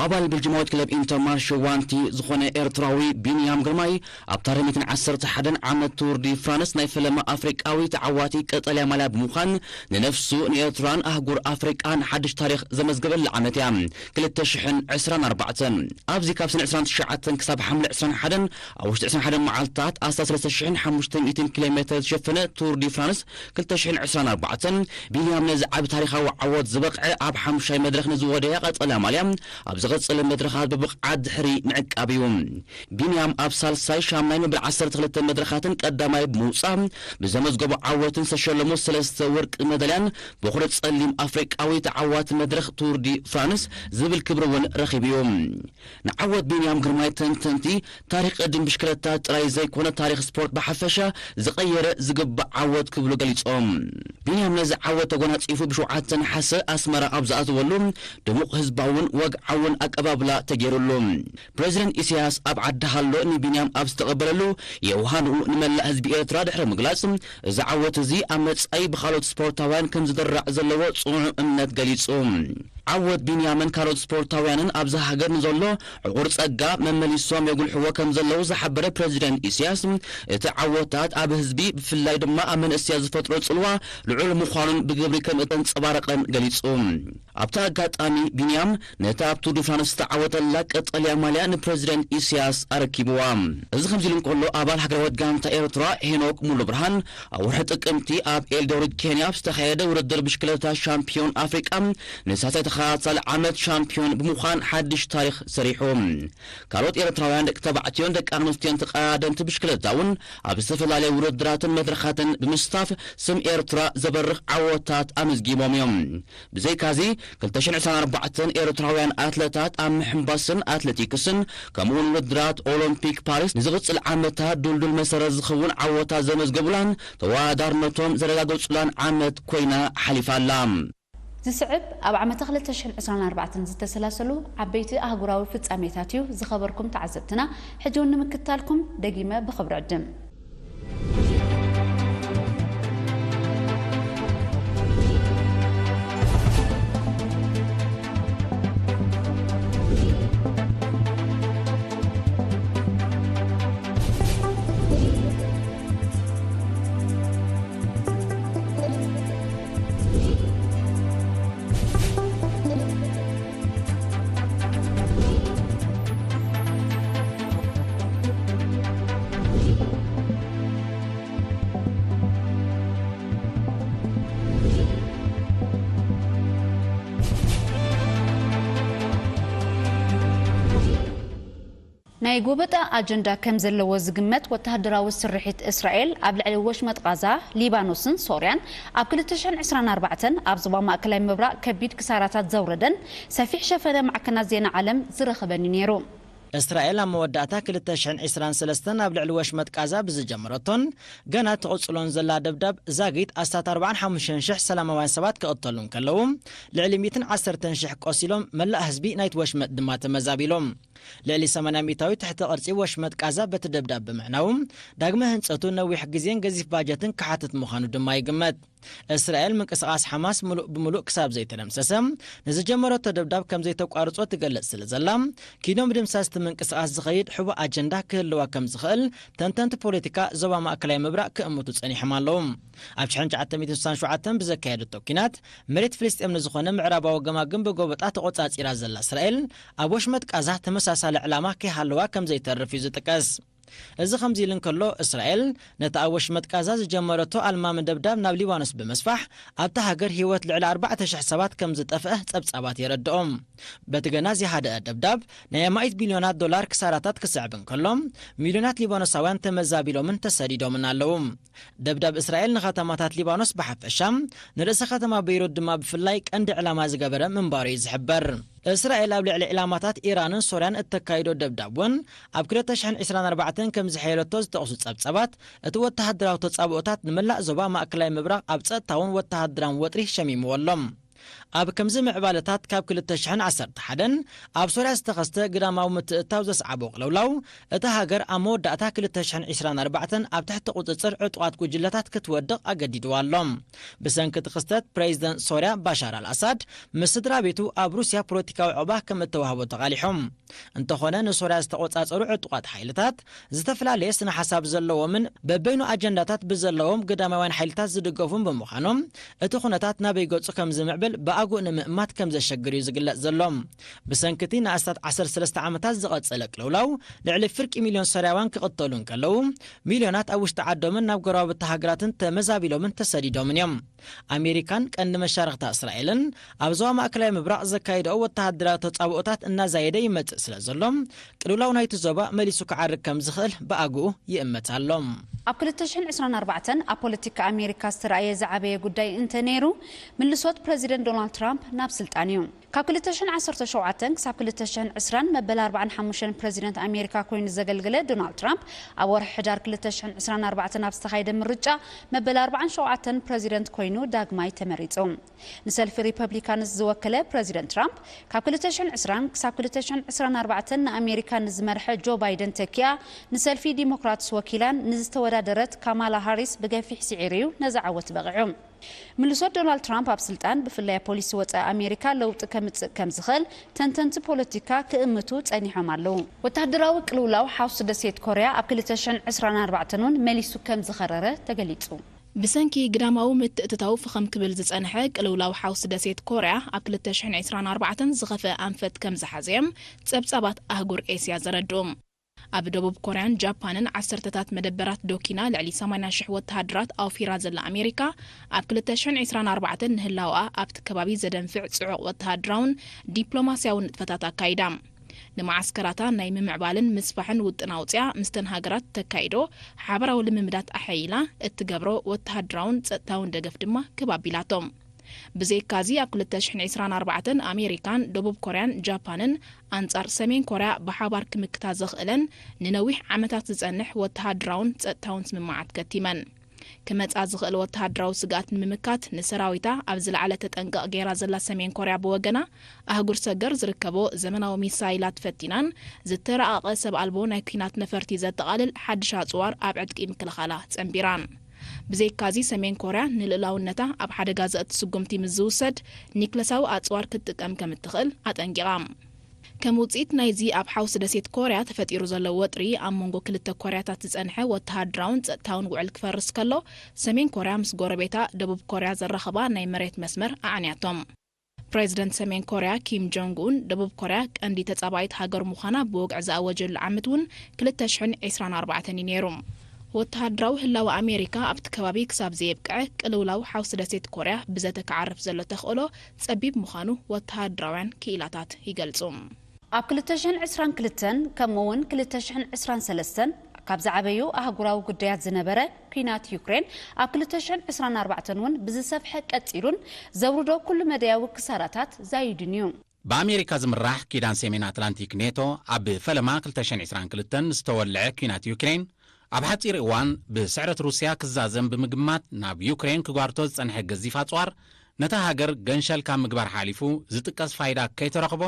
ኣባል ቤልጅማዊት ክለብ ኢንተርማርሽ ዋንቲ ዝኾነ ኤርትራዊ ቢንያም ግርማይ፣ ኣብ ታሪኽ ሚእትን ዓሰርተ ሓደን ዓመት ቱር ዲ ፍራንስ ናይ ፈለማ ኣፍሪቃዊ ተዓዋቲ ቀጠልያ ማልያ ብምዃን፣ ንነፍሱ፣ ንኤርትራን ኣህጉር ኣፍሪቃን ሓድሽ ታሪኽ ዘመዝገበላ ዓመት እያ። ክልተ ሽሕን ዕስራን ኣርባዕተን። ኣብዚ ካብ ሰነ ዕስራን ትሽዓተን ክሳብ ሓምለ ዕስራን ሓደን፣ ኣብ ውሽጢ ዕስራን ሓደን መዓልታት ኣስታት ሰለስተ ሽሕን ሓሙሽተ ሚእትን ኪሎ ሜተር ዝሸፈነ ቱር ዲ ፍራንስ ክልተ ሽሕን ዕስራን ኣርባዕተን፣ ቢንያም ነዚ ዓቢ ታሪኻዊ ዓወት ዝበቕዐ፣ ኣብ ሓሙሻይ መድረኽ ንዝወደያ ቀጠልያ ማልያ ኣብ ዝቐጽል መድረኻት ብብቕዓት ድሕሪ ምዕቃብ እዩ። ቢንያም ኣብ ሳልሳይ፣ ሻምናይ መበል ዓሰርተ ክልተ መድረኻትን ቀዳማይ ብምውጻእ ብዘመዝገቦ ዓወትን ዝተሸለሙ ሰለስተ ወርቂ መዳልያን በኹሪ ጸሊም ኣፍሪቃዊ ተዓዋቲ መድረኽ ቱር ዲ ፍራንስ ዝብል ክብሪ እውን ረኺቡ እዩ። ንዓወት ቢንያም ግርማይ ተንተንቲ፣ ታሪኽ ቅድም ብሽክለታ ጥራይ ዘይኮነ፣ ታሪኽ ስፖርት ብሓፈሻ ዝቐየረ ዝግባእ ዓወት ክብሉ ገሊጾም። ቢንያም ነዚ ዓወት ተጎናጺፉ፣ ብሸውዓተ ነሓሰ ኣስመራ ኣብ ዝኣተወሉ፣ ድሙቕ ህዝባውን ወግዓውን ኣቀባብላ ተገይሩሉ። ፕረዚደንት ኢሳያስ ኣብ ዓዲ ሃሎ ንቢንያም ኣብ ዝተቐበለሉ፣ የውሃንኡ ንመላእ ህዝቢ ኤርትራ ድሕሪ ምግላጽ፣ እዚ ዓወት እዚ ኣብ መጻኢ ብኻልኦት ስፖርታውያን ከም ዝድራዕ ዘለዎ ጽኑዕ እምነት ገሊጹ። ዓወት ቢንያምን ካልኦት ስፖርታውያንን ኣብዚ ሃገር ንዘሎ ዕቑር ጸጋ መመሊሶም የጉልሕዎ ከም ዘለዉ ዝሓበረ ፕረዚደንት ኢሳያስ፣ እቲ ዓወታት ኣብ ህዝቢ፣ ብፍላይ ድማ ኣብ መንእሰያት ዝፈጥሮ ጽልዋ ልዑል ምዃኑን ብግብሪ ከም እተንጸባረቐን ገሊጹ። ኣብቲ ኣጋጣሚ፣ ቢንያም ነቲ ኣብ ቱር ዲ ፍራንስ ዝተዓወተላ ቀጠልያ ማልያ ንፕረዚደንት ኢሳያስ ኣረኪብዋ። እዚ ከምዚ ኢሉ እንከሎ፣ ኣባል ሃገራዊት ጋንታ ኤርትራ ሄኖክ ሙሉ ብርሃን፣ ኣብ ወርሒ ጥቅምቲ ኣብ ኤልዶሪት ኬንያ ኣብ ዝተኻየደ ውድድር ብሽክለታ ሻምፒዮን ኣፍሪቃ ንሳልሳይ ተኸታታሊ ዓመት ሻምፒዮን ብምዃን ሓድሽ ታሪኽ ሰሪሑ። ካልኦት ኤርትራውያን ደቂ ተባዕትዮን ደቂ ኣንስትዮን ተቐዳደምቲ ብሽክለታ እውን ኣብ ዝተፈላለዩ ውድድራትን መድረኻትን ብምስታፍ ስም ኤርትራ ዘበርኽ ዓወታት ኣመዝጊቦም እዮም። ብዘይካዚ፣ ክልተ ሽሕን ዕስራን ኣርባዕተን ኤርትራውያን ኣትለታት ኣብ ምሕንባስን ኣትሌቲክስን፣ ከምኡውን ውድድራት ኦሎምፒክ ፓሪስ ንዝቕጽል ዓመታት ድልዱል መሰረት ዝኸውን ዓወታት ዘመዝገቡላን ተወዳዳርነቶም ዘረጋገጹላን ዓመት ኮይና ሓሊፋ ኣላ። ዝስዕብ ኣብ ዓመተ ክልተ ሽሕን ዕስራን ኣርባዕተን ዝተሰላሰሉ ዓበይቲ ኣህጉራዊ ፍጻሜታት እዩ። ዝኸበርኩም ተዓዘብትና፣ ሕጂ እውን ንምክትታልኩም ደጊመ ብኽብሪ ዕድም። ናይ ጎበጣ ኣጀንዳ ከም ዘለዎ ዝግመት ወተሃደራዊ ስርሒት እስራኤል ኣብ ልዕሊ ወሽመጥ ቓዛ፣ ሊባኖስን ሶርያን ኣብ ክልተ ሽሕን ዕስራን ኣርባዕተን ኣብ ዞባ ማእከላይ ምብራቕ ከቢድ ክሳራታት ዘውረደን ሰፊሕ ሸፈነ ማዕከናት ዜና ዓለም ዝረኸበን እዩ ነይሩ። እስራኤል ኣብ መወዳእታ ክልተ ሽሕን ዕስራን ሰለስተን ኣብ ልዕሊ ወሽመጥ ቃዛ ብዝጀመረቶን ገና ትቕጽሎን ዘላ ደብዳብ ዛጊት ኣስታት ኣርባዓን ሓሙሽተን ሽሕ ሰላማውያን ሰባት ክቕተሉ እንከለዉ፣ ልዕሊ ሚእትን ዓሰርተን ሽሕ ቆሲሎም፣ መላእ ህዝቢ ናይቲ ወሽመጥ ድማ ተመዛቢሎም። ልዕሊ ሰማንያ ሚእታዊ ትሕተ ቅርጺ ወሽመጥ ቃዛ በቲ ደብዳብ ብምዕናዉ፣ ዳግመ ህንጸቱ ነዊሕ ግዜን ገዚፍ ባጀትን ክሓትት ምዃኑ ድማ ይግመት። እስራኤል ምንቅስቓስ ሓማስ ምሉእ ብምሉእ ክሳብ ዘይተደምሰሰ፣ ንዝጀመረቶ ደብዳብ ከም ዘይተቋርጾ ትገልጽ ስለ ዘላ፣ ኪኖ ምድምሳስ እቲ ምንቅስቓስ ዝኸይድ ሕቡእ ኣጀንዳ ክህልዋ ከም ዝኽእል ተንተንቲ ፖለቲካ ዞባ ማእከላይ ምብራቕ ክእምቱ ጸኒሖም ኣለዉ። ኣብ ሽሕን ትሽዓተ ሚእትን ስሳን ሸውዓተን ብዘካየደቶ ኲናት፣ መሬት ፍልስጤም ንዝኾነ ምዕራባዊ ገማግም ብጎበጣ ተቖጻጺራ ዘላ እስራኤል፣ ኣብ ወሽመጥ ቃዛ ተመሳሳሊ ዕላማ ከይሃለዋ ከም ዘይተርፍ እዩ ዝጥቀስ። እዚ ከምዚ ኢሉ እንከሎ፣ እስራኤል ነቲ ኣብ ወሽመጥ ቃዛ ዝጀመረቶ ኣልማሚ ደብዳብ ናብ ሊባኖስ ብምስፋሕ፣ ኣብታ ሃገር ህይወት ልዕሊ ኣርባዕተ ሽሕ ሰባት ከም ዝጠፍአ ጸብጻባት የረድኦም። በቲ ገና ዘይሃደአ ደብዳብ፣ ናይ ኣማኢት ቢልዮናት ዶላር ክሳራታት ክስዕብ እንከሎ፣ ሚልዮናት ሊባኖሳውያን ተመዛቢሎምን ተሰዲዶምን ኣለዉ። ደብዳብ እስራኤል ንከተማታት ሊባኖስ ብሓፈሻ፣ ንርእሰ ከተማ በይሩት ድማ ብፍላይ ቀንዲ ዕላማ ዝገበረ ምንባሩ እዩ ዝሕበር። እስራኤል ኣብ ልዕሊ ዕላማታት ኢራንን ሶርያን እተካይዶ ደብዳብ እውን ኣብ ክልተ ሽሕን ዕስራን ኣርባዕተን ከም ዝሐየለቶ ዝጠቕሱ ጸብጻባት፣ እቲ ወተሃደራዊ ተጻብኦታት ንመላእ ዞባ ማእከላይ ምብራቕ ኣብ ጸጥታውን ወተሃደራውን ወጥሪ ሸሚምዎ ኣሎ። ኣብ ከምዚ ምዕባለታት ካብ ክልተ ሽሕን ዓሰርተ ሓደን ኣብ ሶርያ ዝተኸስተ ግዳማዊ ምትእትታው ዘስዓቦ ቅልውላው፣ እታ ሃገር ኣብ መወዳእታ ክልተ ሽሕን ዕስራን ኣርባዕተን ኣብ ትሕቲ ቁጽጽር ዕጡቓት ጉጅለታት ክትወድቕ ኣገዲድዋ ኣሎ። ብሰንኪ እቲ ክስተት፣ ፕሬዚደንት ሶርያ ባሻር ኣልኣሳድ ምስ ስድራ ቤቱ ኣብ ሩስያ ፖለቲካዊ ዕቑባ ከም እተዋህቦ ተቓሊሑ። እንተኾነ፣ ንሶርያ ዝተቖጻጸሩ ዕጡቓት ሓይልታት ዝተፈላለየ ስነ ሓሳብ ዘለዎምን በበይኑ ኣጀንዳታት ብዘለዎም ግዳማውያን ሓይልታት ዝድገፉን ብምዃኖም፣ እቲ ኩነታት ናበይ ገጹ ከም ዝምዕብል ብኣግኡ ንምእማት ከም ዘሸግር እዩ ዝግለጽ ዘሎ። ብሰንኪ እቲ ንኣስታት ዓሰርተ ሰለስተ ዓመታት ዝቐጸለ ቅልውላው፣ ልዕሊ ፍርቂ ሚልዮን ሶርያውያን ክቕተሉ እንከለዉ፣ ሚልዮናት ኣብ ውሽጢ ዓዶምን ናብ ጎረባብቲ ሃገራትን ተመዛቢሎምን ተሰዲዶምን እዮም። ኣሜሪካን ቀንዲ መሻርኽታ እስራኤልን ኣብ ዞባ ማእከላይ ምብራቕ ዘካይድኦ ወተሃደራዊ ተጻብኦታት እናዛየደ ይመጽእ ስለ ዘሎ፣ ቅልውላው ናይቲ ዞባ መሊሱ ክዓርግ ከም ዝኽእል ብኣግኡ ይእመት ኣሎ። ኣብ ክልተ ሽሕን ዕስራን ኣርባዕተን ኣብ ፖለቲካ ኣሜሪካ ዝተራእየ ዝዓበየ ጉዳይ እንተ ነይሩ፣ ምልሶት ፕረዚደንት ዶናልድ ትራምፕ ናብ ስልጣን እዩ። ካብ ክልተ ሽሕን ዓሰርተ ሸውዓተን ክሳብ ክልተ ሽሕን ዕስራን መበል ኣርባዓን ሓሙሽተን ፕረዚደንት ኣሜሪካ ኮይኑ ዘገልገለ ዶናልድ ትራምፕ፣ ኣብ ወርሒ ሕዳር ክልተ ሽሕን ዕስራን ኣርባዕተን ኣብ ዝተኻየደ ምርጫ መበል ኣርባዓን ሸውዓተን ፕረዚደንት ኮይኑ ዳግማይ ተመሪጹ። ንሰልፊ ሪፐብሊካንስ ዝወከለ ፕረዚደንት ትራምፕ፣ ካብ ክልተ ሽሕን ዕስራን ክሳብ ክልተ ሽሕን ዕስራን ኣርባዕተን ንኣሜሪካ ንዝመርሐ ጆ ባይደን ተኪኣ፣ ንሰልፊ ዲሞክራትስ ወኪላን ንዝተወዳደረት ካማላ ሃሪስ ብገፊሕ ስዒሩ እዩ ነዚ ዓወት በቒዑ። ምልሶት ዶናልድ ትራምፕ ኣብ ስልጣን፣ ብፍላይ ኣብ ፖሊሲ ወጻኢ ኣሜሪካ ለውጢ ከምጽእ ከም ዝኽእል ተንተንቲ ፖለቲካ ክእምቱ ጸኒሖም ኣለዉ። ወተሃደራዊ ቅልውላው ሓውሲ ደሴት ኮርያ ኣብ ክልተ ሽሕን ዕስራን ኣርባዕተን እውን መሊሱ ከም ዝኸረረ ተገሊጹ። ብሰንኪ ግዳማዊ ምትእትታው ፍኸም ክብል ዝጸንሐ ቅልውላው ሓውሲ ደሴት ኮርያ፣ ኣብ ክልተ ሽሕን ዕስራን ኣርባዕተን ዝኸፍአ ኣንፈት ከም ዝሓዘ እዮም ጸብጻባት ኣህጉር ኤስያ ዘረድኡ። ኣብ ደቡብ ኮርያን ጃፓንን ዓሰርተታት መደበራት ዶኪና ልዕሊ ሰማንያ ሽሕ ወተሃደራት ኣውፊራ ዘላ ኣሜሪካ፣ ኣብ ክልተ ሽሕን ዕስራን ኣርባዕተን ንህላወኣ ኣብቲ ከባቢ ዘደንፍዕ ጽዑቕ ወተሃደራውን ዲፕሎማስያውን ንጥፈታት ኣካይዳ። ንመዓስከራታ ናይ ምምዕባልን ምስፋሕን ውጥን ኣውጺኣ፣ ምስተን ሃገራት ተካይዶ ሓበራዊ ልምምዳት ኣሐይላ፣ እትገብሮ ወተሃደራውን ጸጥታውን ደገፍ ድማ ክብ ኣቢላቶ። ብዘይካዚ፣ ኣብ ክልተ ሽሕን ዕስራን ኣርባዕተን ኣሜሪካን ደቡብ ኮርያን ጃፓንን ኣንጻር ሰሜን ኮርያ ብሓባር ክምክታ ዘኽእለን ንነዊሕ ዓመታት ዝጸንሕ ወተሃደራውን ጸጥታውን ስምምዓት ከቲመን። ክመጻ ዝኽእል ወተሃደራዊ ስግኣት ንምምካት፣ ንሰራዊታ ኣብ ዝለዓለ ተጠንቀቕ ገይራ ዘላ ሰሜን ኮርያ ብወገና፣ ኣህጉር ሰገር ዝርከቦ ዘመናዊ ሚሳይላት ፈቲናን ዝተራቐቐ ሰብ ኣልቦ ናይ ኲናት ነፈርቲ ዘጠቓልል ሓድሽ ኣጽዋር ኣብ ዕጥቂ ምክልኻላ ጸንቢራን። ብዘይካዚ፣ ሰሜን ኮርያ ንልኡላውነታ ኣብ ሓደጋ ዘእቱ ስጉምቲ ምስ ዝውሰድ፣ ኒክለሳዊ ኣጽዋር ክትጥቀም ከም እትኽእል ኣጠንቂቓ። ከም ውጽኢት ናይዚ፣ ኣብ ሓውሲ ደሴት ኮርያ ተፈጢሩ ዘሎ ወጥሪ፣ ኣብ መንጎ ክልተ ኮርያታት ዝጸንሐ ወተሃደራውን ጸጥታውን ውዕል ክፈርስ ከሎ፣ ሰሜን ኮርያ ምስ ጎረቤታ ደቡብ ኮርያ ዘራኽባ ናይ መሬት መስመር ኣዕንያቶም። ፕሬዚደንት ሰሜን ኮርያ ኪም ጆንግ ኡን፣ ደቡብ ኮርያ ቀንዲ ተጻባኢት ሃገር ምዃና ብወግዒ ዝኣወጀሉ ዓመት እውን ክልተ ሽሕን ዕስራን ኣርባዕተን እዩ ነይሩ። ወተሃደራዊ ህላወ ኣሜሪካ ኣብቲ ከባቢ ክሳብ ዘየብቅዐ፣ ቅልውላው ሓውሲ ደሴት ኮርያ ብዘተ ክዓርፍ ዘሎ ተኽእሎ ጸቢብ ምዃኑ ወተሃደራውያን ክኢላታት ይገልጹ። ኣብ ክልተ ሽሕን ዕስራን ክልተን ከምኡ እውን ክልተ ሽሕን ዕስራን ሰለስተን ካብ ዝዓበዩ ኣህጉራዊ ጉዳያት ዝነበረ፣ ኲናት ዩክሬን ኣብ ክልተ ሽሕን ዕስራን ኣርባዕተን እውን ብዝሰፍሐ ቀጺሉን ዘውርዶ ኩሉ መዳያዊ ክሳራታት ዛይዱን እዩ። ብኣሜሪካ ዝምራሕ ኪዳን ሰሜን ኣትላንቲክ ኔቶ፣ ኣብ ፈለማ ክልተ ሽሕን ዕስራን ክልተን ዝተወልዐ ኲናት ዩክሬን፣ ኣብ ሓጺር እዋን ብስዕረት ሩስያ ክዛዘም ብምግማት፣ ናብ ዩክሬን ክጓርቶ ዝጸንሐ ገዚፍ ኣጽዋር፣ ነታ ሃገር ገንሸል ካብ ምግባር ሓሊፉ ዝጥቀስ ፋይዳ ከይተረኽቦ፣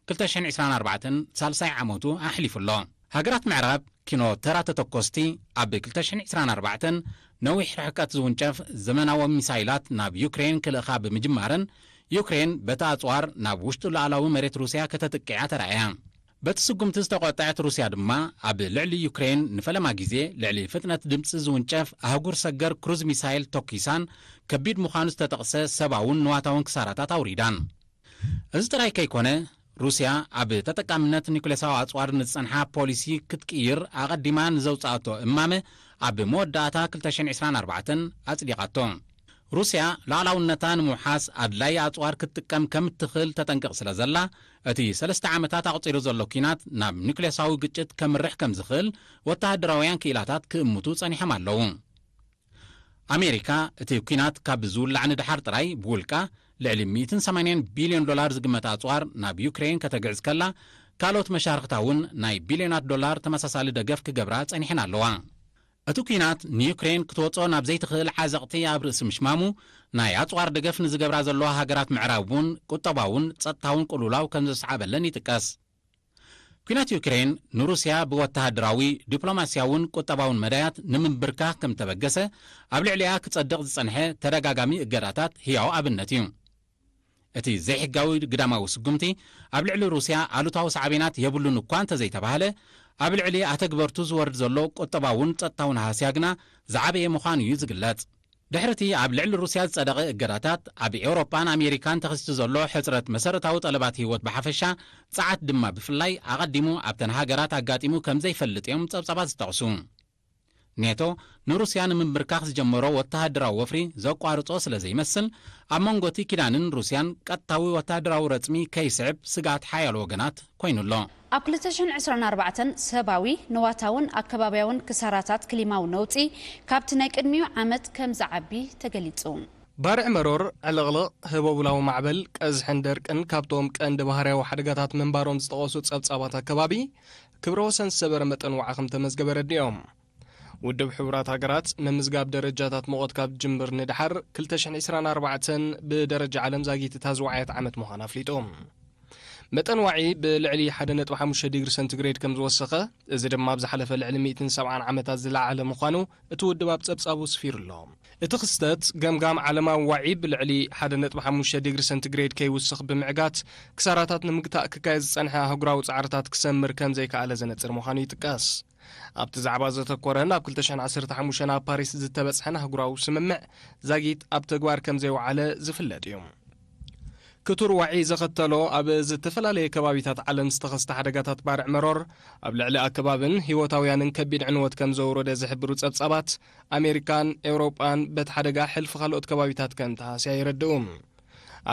ክልተ ሽሕን ዕስራን ኣርባዕተን ሳልሳይ ዓመቱ ኣሕሊፉ ኣሎ። ሃገራት ምዕራብ፣ ኪኖ ተራ ተተኮስቲ፣ ኣብ ክልተ ሽሕን ዕስራን ኣርባዕተን ነዊሕ ርሕቀት ዝውንጨፍ ዘመናዊ ሚሳይላት ናብ ዩክሬን ክልእኻ ብምጅማረን፣ ዩክሬን በቲ ኣጽዋር ናብ ውሽጡ ሉዓላዊ መሬት ሩስያ ከተጥቅዕ እያ ተራእያ። በቲ ስጉምቲ ዝተቖጠዐት ሩስያ ድማ፣ ኣብ ልዕሊ ዩክሬን ንፈለማ ግዜ ልዕሊ ፍጥነት ድምጺ ዝውንጨፍ ኣህጉር ሰገር ክሩዝ ሚሳይል ተኲሳን፣ ከቢድ ምዃኑ ዝተጠቕሰ ሰብኣውን ንዋታውን ክሳራታት ኣውሪዳን። እዚ ጥራይ ከይኮነ፣ ሩስያ ኣብ ተጠቃምነት ኒኩሌሳዊ ኣጽዋር ንዝጸንሓ ፖሊሲ ክትቅይር ኣቐዲማ ንዘውጽኣቶ እማመ፣ ኣብ መወዳእታ ክልተ ሽሕን ዕስራን ኣርባዕተን ኣጽዲቓቶ። ሩስያ ሉዓላውነታ ንምውሓስ ኣድላዪ ኣጽዋር ክትጥቀም ከም እትኽእል ተጠንቅቕ ስለ ዘላ፣ እቲ ሰለስተ ዓመታት ኣቑጺሩ ዘሎ ኲናት ናብ ኒኩሌሳዊ ግጭት ከምርሕ ከም ዝኽእል ወተሃደራውያን ክኢላታት ክእምቱ ጸኒሖም ኣለዉ። ኣሜሪካ፣ እቲ ኲናት ካብ ዝውላዕ ንደሓር ጥራይ ብውልቃ ልዕሊ ሚእትን ሰማንያን ቢልዮን ዶላር ዝግመት ኣጽዋር ናብ ዩክሬን ከተግዕዝ ከላ፣ ካልኦት መሻርኽታ እውን ናይ ቢልዮናት ዶላር ተመሳሳሊ ደገፍ ክገብራ ጸኒሐን ኣለዋ። እቲ ኲናት ንዩክሬን ክትወጾ ናብ ዘይትኽእል ዓዘቕቲ ኣብ ርእሲ ምሽማሙ፣ ናይ ኣጽዋር ደገፍ ንዝገብራ ዘለዋ ሃገራት ምዕራብ እውን ቁጠባውን ጸጥታውን ቅልውላው ከም ዘስዓበለን ይጥቀስ። ኲናት ዩክሬን ንሩስያ ብወተሃደራዊ፣ ዲፕሎማስያውን ቁጠባውን መዳያት ንምንብርካኽ ከም ተበገሰ ኣብ ልዕሊኣ ክጸድቕ ዝጸንሐ ተደጋጋሚ እገዳታት ህያው ኣብነት እዩ። እቲ ዘይሕጋዊ ግዳማዊ ስጉምቲ ኣብ ልዕሊ ሩስያ ኣሉታዊ ሳዕቤናት የብሉን እኳ እንተዘይተባህለ፣ ኣብ ልዕሊ ኣተግበርቱ ዝወርድ ዘሎ ቁጠባውን ጸጥታውን ሃስያ ግና ዝዓበየ ምዃኑ እዩ ዝግለጽ። ድሕሪ እቲ ኣብ ልዕሊ ሩስያ ዝጸደቐ እገዳታት፣ ኣብ ኤውሮጳን ኣሜሪካን ተኸሲቱ ዘሎ ሕጽረት መሰረታዊ ጠለባት ህይወት ብሓፈሻ፣ ጸዓት ድማ ብፍላይ ኣቐዲሙ ኣብተን ሃገራት ኣጋጢሙ ከም ዘይፈልጥ እዮም ጸብጻባት ዝጠቕሱ። ኔቶ ንሩስያ ንምንብርካኽ ዝጀመሮ ወተሃደራዊ ወፍሪ ዘቋርጾ ስለ ዘይመስል፣ ኣብ መንጎ እቲ ኪዳንን ሩስያን ቀጥታዊ ወተሃደራዊ ረጽሚ ከይስዕብ ስግኣት ሓያሎ ወገናት ኮይኑ ኣሎ። ኣብ ክልተ ሽሕን ዕስራን ኣርባዕተን ሰባዊ፣ ንዋታውን ኣከባብያውን ክሳራታት ክሊማዊ ነውጺ ካብቲ ናይ ቅድሚኡ ዓመት ከም ዝዓቢ ተገሊጹ። ባርዕ መሮር፣ ዕልቕልቕ፣ ህቦብላዊ ማዕበል፣ ቀዝሕን ደርቅን ካብቶም ቀንዲ ባህርያዊ ሓደጋታት ምንባሮም ዝጠቐሱ ጸብጻባት ኣከባቢ፣ ክብረ ወሰን ዝሰበረ መጠን ዋዒ ከም ተመዝገበ ረዲኦም። ውድብ ሕቡራት ሃገራት ምምዝጋብ ደረጃታት ሙቐት ካብ ዝጅምር ንድሓር ክልተ ሽሕን ዕስራን ኣርባዕተን ብደረጃ ዓለም ዛጊት እታ ዝወዓየት ዓመት ምዃና ኣፍሊጡ። መጠን ዋዒ ብልዕሊ ሓደ ነጥቢ ሓሙሽተ ዲግሪ ሰንቲግሬድ ከም ዝወሰኸ፣ እዚ ድማ ኣብ ዝሓለፈ ልዕሊ ሚእትን ሰብዓን ዓመታት ዝለዓለ ምዃኑ እቲ ውድብ ኣብ ጸብጻቡ ስፊሩ ኣሎ። እቲ ክስተት፣ ገምጋም ዓለማዊ ዋዒ ብልዕሊ ሓደ ነጥቢ ሓሙሽተ ዲግሪ ሰንቲግሬድ ከይውስኽ ብምዕጋት፣ ክሳራታት ንምግታእ ክካየድ ዝጸንሐ ኣህጉራዊ ጻዕርታት ክሰምር ከም ዘይከኣለ ዘነጽር ምዃኑ ይጥቀስ። ኣብቲ ዛዕባ ዘተኮረን ኣብ ክልተ ሽሕን ዓሰርተ ሓሙሽተን ኣብ ፓሪስ ዝተበጽሐን ኣህጉራዊ ስምምዕ ዛጊት ኣብ ተግባር ከም ዘይወዓለ ዝፍለጥ እዩ። ክቱር ዋዒ ዘኸተሎ ኣብ ዝተፈላለየ ከባቢታት ዓለም ዝተኸስተ ሓደጋታት ባርዕ መሮር ኣብ ልዕሊ ኣከባብን ህይወታውያንን ከቢድ ዕንወት ከም ዘውረደ ዝሕብሩ ጸብጻባት፣ ኣሜሪካን ኤውሮጳን በቲ ሓደጋ ሕልፊ ካልኦት ከባቢታት ከም ተሃስያ የረድኡ።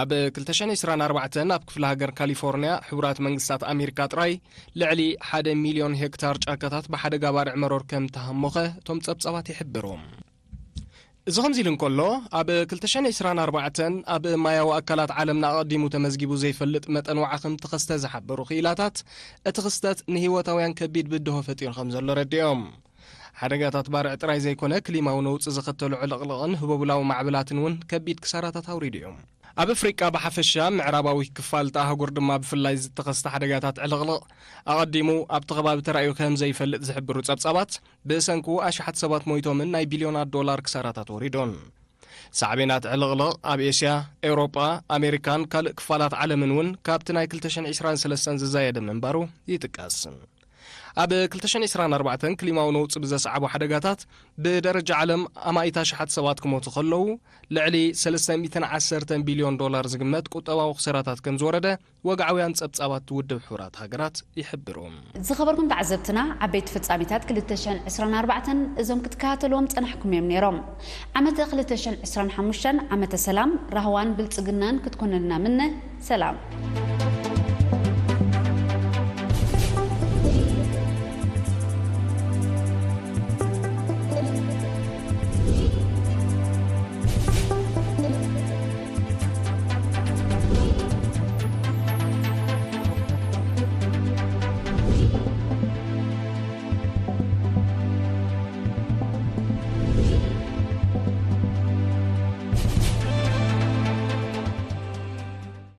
ኣብ ክልተ ሽሕን ዕስራን ኣርባዕተን ኣብ ክፍለ ሃገር ካሊፎርንያ ሕቡራት መንግስታት ኣሜሪካ ጥራይ ልዕሊ ሓደ ሚልዮን ሄክታር ጫካታት ብሓደጋ ባርዕ መሮር ከም ተሃሞኸ እቶም ጸብጻባት ይሕብሩ። እዚ ከምዚ ኢሉ እንከሎ፣ ኣብ ክልተ ሽሕን ዕስራን ኣርባዕተን ኣብ ማያዊ ኣካላት ዓለምና ኣቐዲሙ ተመዝጊቡ ዘይፈልጥ መጠን ዋዒ ከም ተኸስተ ዝሓበሩ ክኢላታት፣ እቲ ክስተት ንህይወታውያን ከቢድ ብድሆ ፈጢሩ ከም ዘሎ ረዲኦም። ሓደጋታት ባርዕ ጥራይ ዘይኮነ፣ ክሊማዊ ነውጺ ዘኸተሉ ዕልቕልቕን ህቦብላዊ ማዕበላትን እውን ከቢድ ክሳራታት ኣውሪዱ እዩ። ኣብ ኣፍሪቃ ብሓፈሻ፣ ምዕራባዊ ክፋል እታ ኣህጉር ድማ ብፍላይ ዝተኸስተ ሓደጋታት ዕልቕልቕ ኣቐዲሙ ኣብቲ ከባቢ ተራእዩ ከም ዘይፈልጥ ዝሕብሩ ጸብጻባት፣ ብሰንኩ ኣሽሓት ሰባት ሞይቶምን ናይ ቢልዮናት ዶላር ክሳራታት ወሪዱን። ሳዕቤናት ዕልቕልቕ ኣብ ኤስያ፣ ኤውሮጳ፣ ኣሜሪካን ካልእ ክፋላት ዓለምን እውን ካብቲ ናይ ክልተ ሽሕን ዕስራን ሰለስተን ዝዛየደ ምንባሩ ይጥቀስ። ኣብ ክልተ ሽሕን ዕስራን ኣርባዕተን ክሊማዊ ነውጺ ብዘስዓቦ ሓደጋታት ብደረጃ ዓለም ኣማኢት ኣሽሓት ሰባት ክሞቱ ከለዉ፣ ልዕሊ ሰለስተ ሚእትን ዓሰርተን ቢልዮን ዶላር ዝግመት ቁጠባዊ ክሰራታት ከም ዝወረደ ወግዓውያን ጸብጻባት ውድብ ሕቡራት ሃገራት ይሕብሩ። ዝኸበርኩም ተዓዘብትና፣ ዓበይቲ ፍጻሜታት ክልተ ሽሕን ዕስራን ኣርባዕተን እዞም ክትከታተልዎም ጸናሕኩም እዮም ነይሮም። ዓመተ ክልተ ሽሕን ዕስራን ሓሙሽተን ዓመተ ሰላም፣ ራህዋን ብልጽግናን ክትኮነልና ምነ። ሰላም።